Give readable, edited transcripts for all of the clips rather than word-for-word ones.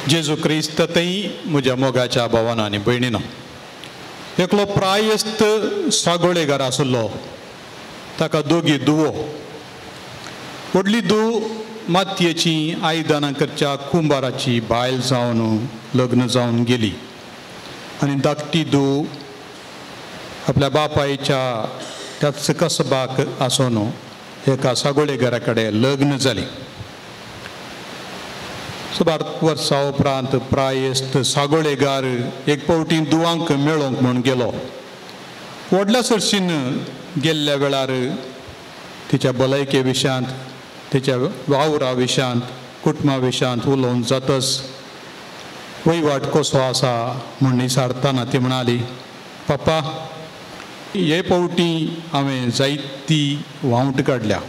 जेजू क्रिस्त थंय म्हज्या मोगाच्या भावान आनी भयणीनो, एकलो प्रायस्त सागोळेगार आसलो. ताका दोगी दुवो. व्हडली धूव मातयेची आयदनां करच्या कुंबाराची बायल जावन लग्न जावन गेली आनी धाकटी धूव आपल्या बापायच्या त्याच कसबाक आसून एका सागोळेगारा कडेन लग्न जाली. सुमार वर्सां उपरांत प्रायस्त सागोळेगार एक फावटी दुवांक मेळोवंक म्हूण गेलो. व्हडल्या सरशीन गेल्ल्या वेळार तिच्या भलायके विशयांत, तिच्या वावरा विशयांत, कुटुंबा विशयांत उलोवन जातच वयवाट कसो आसा म्हूण विचारतना ती म्हणाली, पप्पा हे फावटी हांवें जायती वावट काडल्या,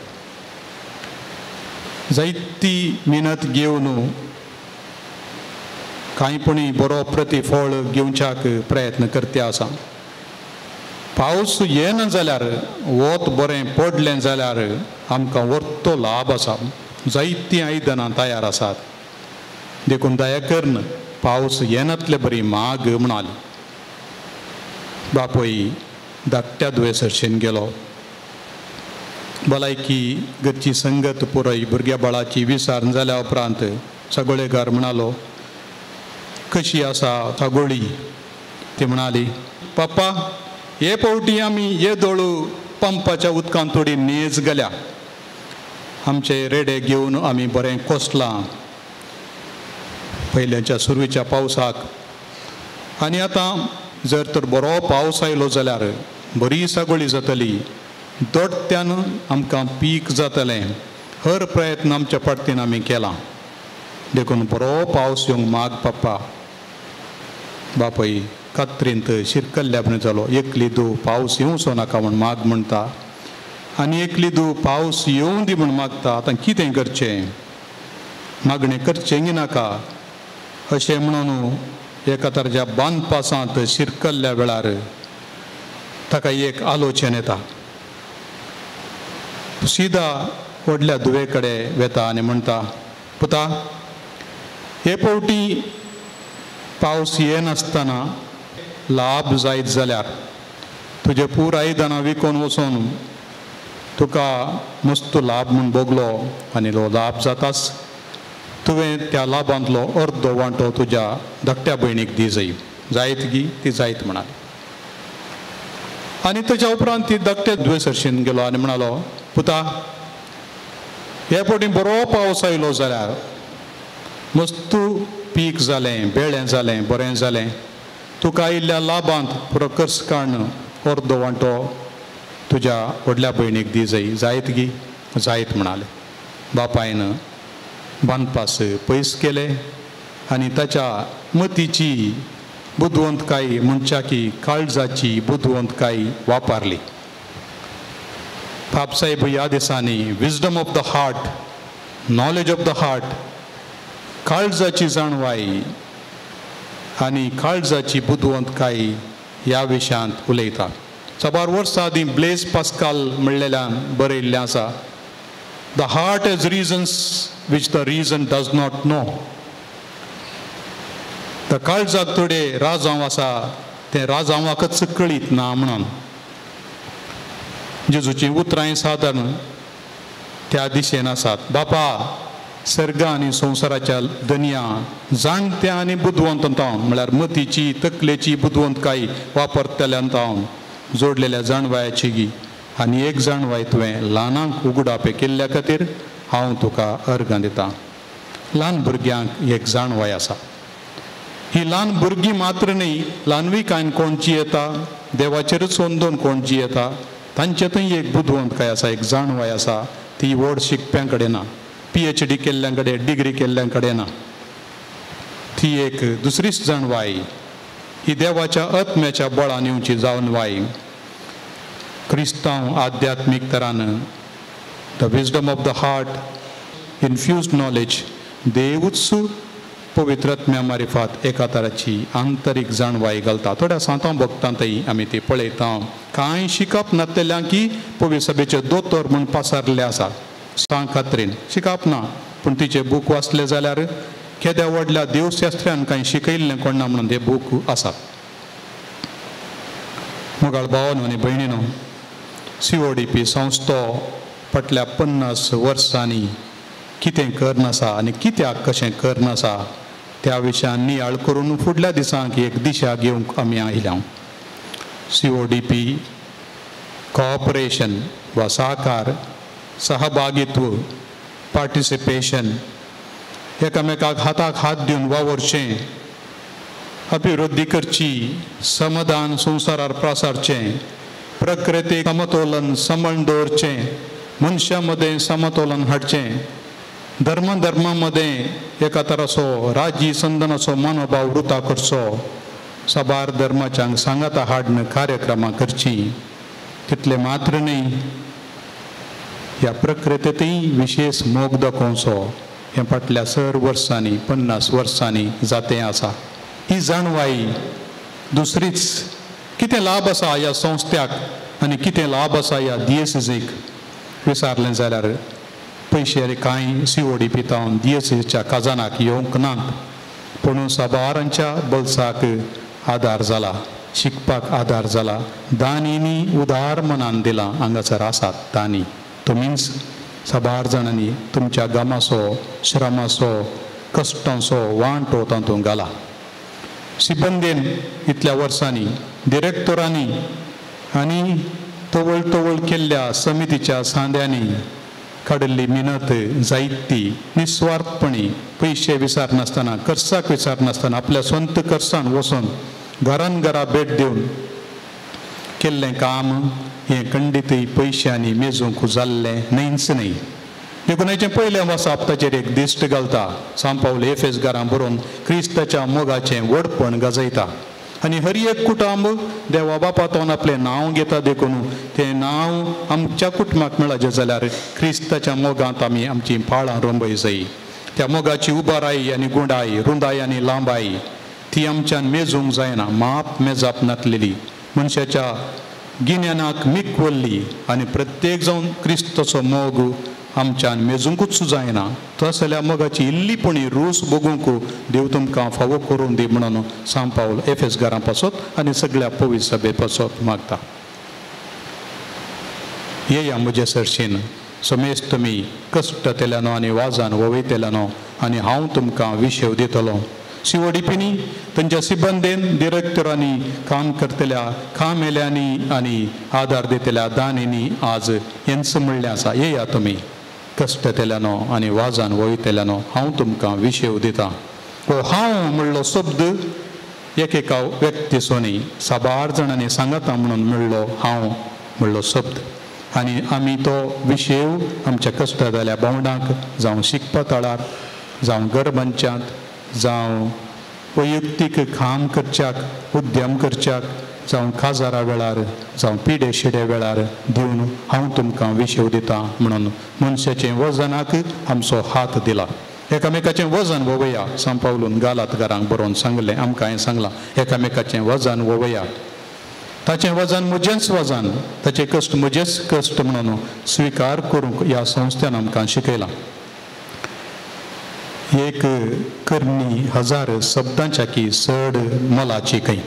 जायती मेहनत घेवन कांय पुणी बरो प्रतिफळ घेवच्याक प्रयत्न करते आसा. पावस येना जाल्यार, वत बरें पडलें जाल्यार आमकां वर्तो लाभ आसा. जायतीं आयदनां तयार आसात, देखून दया करून पावस येनातले बरी माग म्हणाली. बापूय धाकट्या दुये सरशेन गेलो. भलायकी घरची संगत पुराय भुरग्या बाळाची विचार जाल्या उपरांत सगळेगार म्हणालो, कशी आसा सागोळी? ती म्हणाली, पप्पा हे फावटी आमी हे दोळू पंपाच्या उदकांत थोडी नेज गेल्या. आमचे रेडे घेवन आमी बरें कोसलां पयल्याच्या सुरवेच्या पावसाक, आनी आतां जर तर बरो पावस आयलो जाल्यार बरी सागोळी जातली, दोट्ट्यान आमकां पीक जातलें. हर प्रयत्न आमच्या फाटल्यान आमी केला, देखून बरो पावस येवंक माग पप्पा. बापूय कात्रींत शिरकल्ल्या म्हण जालो. एकली धूव पावस येवचो नाका म्हूण माग म्हणटा आनी एकली धूव पावस येवं दी म्हूण मागता. आतां कितें करचें, मागणें करचें नाका अशें म्हणून एका ताज्या बांदपासांत शिरकल्ल्या वेळार ताका एक आलोचन येता. सिदा व्हडल्या धुवे कडेन वेता आनी म्हणटा, पुता हे फावटी पावस येनासतना लाभ जायत जाल्यार तुजे पूर आयदनां विकून वचून तुका मस्त लाभ म्हूण भोगलो आनी तो लाभ जाताच तुवें त्या लाभांतलो अर्दो वांटो तुज्या धाकट्या भयणीक दी जाय. जायत गी? ती जायत म्हणाली. आनी ताच्या उपरांत ती धाकट्या धुवे सरशीन गेलो आनी म्हणालो, पुता हे फावटी बरो पावस आयलो जाल्यार मस्त पीक जालें, बेळें जालें, बरें जालें, तुका आयिल्ल्या लाभांत पुरो कर्स काडून अर्दो वांटो तुज्या व्हडल्या भयणीक दी जाय. जायत गी? जायत म्हणाले. बापायन बांदपास पयस केले आनी ताच्या मतीची बुदवंतकाय म्हणच्या की काळजाची बुदवंतकाय वापरली. बापसाहेब ह्या दिसांनी wisdom of the heart, knowledge of the heart, काळजाची जाणवाय आनी काळजाची बुदवंतकाय ह्या विशयांत उलयता. साबार वर्सां आदीं ब्लेज पास्काल म्हणलेल्यान बरयल्लें आसा, the heart has reasons which the reason does not know. The काळजाक थोडे राजांव आसा तें राजांवाकच कळीत ना म्हणून. जेजूचीं उतरांय सादारण त्या दिशेन आसात. बापा सर्ग आनी संवसाराच्या दनया जाणत्या आनी बुदवंतावन म्हळ्यार मतीची तकलेची बुदवंतकाय वापरतल्यान तावन जोडलेल्या जाणवायाची गी आनी एक जाणवाय तुवें ल्हानांक उगडापे केल्ल्या खातीर हांव तुका अर्गां दितां. ल्हान भुरग्यांक एक जाणवाय आसा. ही ल्हान भुरगीं मात्र न्ही, ल्हानविकायन कोण जियेता, देवाचेरूच अंदून कोण जियेता, तांचे थंय एक बुदवंतकाय आसा, एक जाणवाय आसा. ती व्हड शिकप्यां कडेन ना, PhD केल्ल्यां कडेन, डिग्री केल्ल्यां कडेन ना. ती एक दुसरीच जाणवाय, ही देवाच्या आत्म्याच्या बळान येवची जाणवाय. क्रिस्तांव आध्यात्मीक तरान the wisdom of the heart, infused knowledge, देवूच पवित्र आत्म्या मारिफात एका तराची आंतरीक जाणवाय घालता. थोड्या सांतां भक्तांतय आमी ती पळयता. कांय शिकप नासलेल्यांक की पवित्र सभेचे दोतोर म्हूण पासारले आसा. सांग खात्रीन शिकप ना, पूण तिचे बूक वाचले जाल्यार केद्या व्हडल्या देवशास्त्र्यान कांय शिकयल्लें कोणा म्हणून ते बूक आसा. मोगाळ भावानो आनी भयणीनो, CODP संस्थो फाटल्या 50 वर्सांनी कितें करनासा आनी कित्याक कशें करनासा त्या विशयान नियाळ करून फुडल्या दिसांक एक दिशा घेवंक आमी आयल्या. CODP कॉपरेशन वा सहकार, सहभागित्व, पार्टिसिपेशन, एकामेकाक हाताक हात दिवन वावरचें, अभिवृद्धी करची, समाधान संवसारार प्रसारचें, प्रकृतीक समतोलन सांबाळून दवरचें, मनशां मदें समतोलन हाडचें, धर्मा धर्मा मदें एका तराचो राजी संदनाचो मनोभाव वृता करचो, साबार धर्माच्यांक सांगाता हाडून कार्यक्रमां करचीं. तितलें मात्र न्हय, ह्या प्रकृतींतय विशेश मोग दाखोवचो हें फाटल्या 100 वर्सांनी 50 वर्सांनी जातें आसा. ही जाणवाय दुसरीच कितें लाभ आसा ह्या संस्थ्याक आनी कितें लाभ आसा ह्या दियेसीक विचारलें जाल्यार पयशे कांय CODP तावन दियेसीच्या खजानाक येवंक नात, पूण साबारांच्या बल्साक आदार जाला, शिकपाक आदार जाला. दानींनी उदार मनान दिलां, हांगासर आसात दानी, तुमीच साबार जाणांनी तुमच्या गामाचो, श्रमाचो, कश्टांचो वांटो तातूंत घाला. सिबंदेन इतल्या वर्सांनी डिरेक्टरांनी आनी तवळ तवळ केल्ल्या समितीच्या सांद्यांनी काडिल्ली मिनत जायती निस्वार्थपणी, पयशे विचारनासतना, खर्चाक विचारनासतना, आपल्या स्वंत खर्चान वचून घरान घरा भेट दिवन केल्लें काम हें खंडीतय पयशांनी मेजूंक जाल्लें न्हयच न्हय. देखून हेचें पयलें वसाप ताचेर एक दिश्ट घालता. सांत पावल एफेस घरां बरोवन क्रिस्ताच्या मोगाचें व्हडपण गाजयता आनी हर एक कुटुंब देवा बापातून आपलें नांव घेता, देखून तें नांव आमच्या कुटुंबाक मेळाचें जाल्यार क्रिस्ताच्या मोगांत आमी आमचीं पाळां रोंबय जाय. त्या मोगाची उबाराय आनी गुंडाय, रुंदाय आनी लांबाय ती आमच्यान मेजूंक जायना, माप मेजाप नासलेली, मनशाच्या गिन्यानाक मिकवल्ली आनी प्रत्येक जावन क्रिस्ताचो मोग आमच्यान मेजूंकूच जायना. तसल्या मोगाची इल्ली पणी रूस भोगूंक देव तुमकां फावो करून दी म्हणून सांत पावल एफेस घरां पासत आनी सगळ्या पवित्र सभे पासत मागता. येया म्हजे सरशीन समेज तुमी कश्टतेल्यानो आनी वाजान ववयतेल्यानो आनी हांव तुमकां विशेव दितलो. CODPनी तांच्या सिबंदेन, डिरेक्टरांनी, काम करतल्या कामेल्यांनी आनी आदार दितल्या दानींनी आज हेंच म्हणलें आसा, येया तुमी कश्टतेल्यानो आनी वाजान वयतेल्यानो, हांव तुमकां विशेव दिता. हो हांव म्हणलो शब्द एकेका व्यक्तीचो न्ही, साबार जाणांनी सांगाता म्हणून म्हणलो हांव म्हणलो शब्द. आनी आमी तो विशेव आमच्या कश्ट जाल्या भावंडांक, जावं शिकपा तळार, जावं गरबांच्यांत, जावं वैयक्तीक काम करच्याक, उद्यम करच्याक, जावं काजारा वेळार, जावं पिडे शिडे वेळार दिवन हांव तुमकां विशेव दिता म्हणून मनशाचें वजनाक आमचो हात दिला. एकामेकाचें वजन वोवया, सांत पावलून गालात घरांक बरोवन सांगलें, आमकां हें सांगलां, एकामेकाचें वजन वोवया, ताचें वजन म्हजेंच वजन, ताचें कश्ट म्हजेच कश्ट म्हणून स्विकार करूंक ह्या संस्थेन आमकां शिकयलां. एक करणी 1000 शब्दांच्या की चड मोलाची खंय.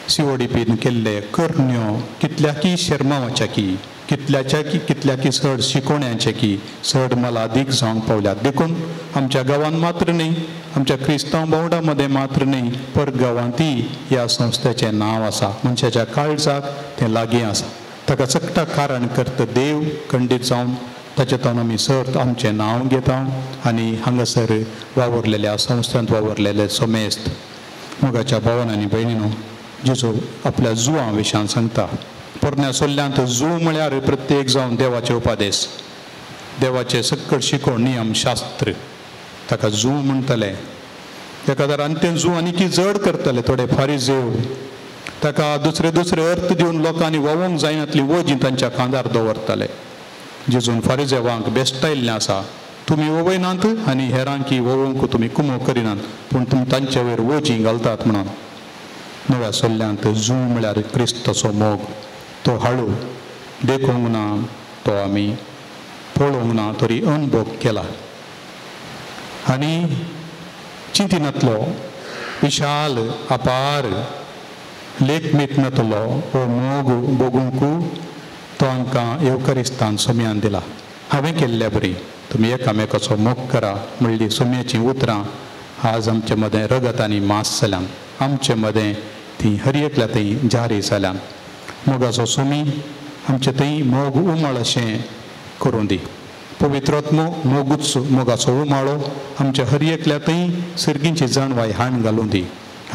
CODPन केल्ले करण्यो कितल्याकी शेरमावाच्या की, कितल्याच्या की, कितल्याकी चड शिकोवण्याचे की चड मोलादीक जावंक पावल्यात. देखून आमच्या गांवांत मात्र न्हय, आमच्या क्रिस्तांव भावंडां मदें मात्र न्हय, पर गांवांतय ह्या संस्थेचें नांव आसा. मनशाच्या काळजाक तें लागीं आसा. ताका चकटा कारण करता देव खंडीत जावन ताचे तावन आमी सर्त आमचें नांव घेता आनी हांगासर वावुरलेल्या संस्थांत वावुरलेले समेस्त मोगाच्या भावान आनी भयणीनो, जेजू आपल्या जुवां विशयान सांगता. पोरण्या सोल्ल्यांत जू म्हळ्यार प्रत्येक जावन देवाचे उपादेश, देवाचे सक्कड शिकोवण, नियम, शास्त्र, ताका जू म्हणटले. एका दारान तें जू आनीकी जड करतले थोडे फारिजेव, ताका दुसरे दुसरे अर्थ दिवन लोकांनी वावूंक जायनातली वजीं तांच्या खांदार दवरतले. जेजून फारिजेवांक बेश्टायल्लें आसा, तुमी ववयनात आनी हेरांकी वोवंक तुमी कुमो करिनात, पूण तुमी तांचे वयर वजीं घालतात म्हणून. नव्या सोल्ल्यांत जू म्हळ्यार क्रिस्ताचो मोग, तो हाळू देखूंक ना, तो आमी पळोवंक ना, तरी अणभव केला. आनी चिंतिनातलो विशाल अपार लेखमीत नातलो हो मोग भोगूंक तो आमकां येवकरिस्तान सोम्यान दिला. हांवें केल्ल्या बरी तुमी एकामेकाचो मोग करा म्हणली सोम्याचीं उतरां आज आमचे मदें रगत आनी मांस जाल्यान, आमचे मदें तीं हर एकल्या थंय जारी जाल्यान. मोगाचो सोमी आमचे थंय मोग उमाळ अशें करूं दी. पवित्रात्मो मोगूच मोगाचो उमाळो आमच्या हर एकल्या थंय सर्गींची जाणवाय हाण घालूं दी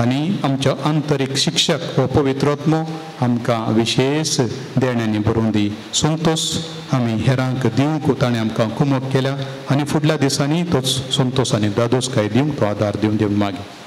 आनी आमचो आंतरीक शिक्षक हो पवित्रात्मो आमकां विशेश देण्यांनी भरून दी. संतोश आमी हेरांक दिवंक ताणें आमकां कुमक केल्या आनी फुडल्या दिसांनी तोच संतोश आनी दादोसकाय दिवंक तो आदार दिवन दिवन मागीर.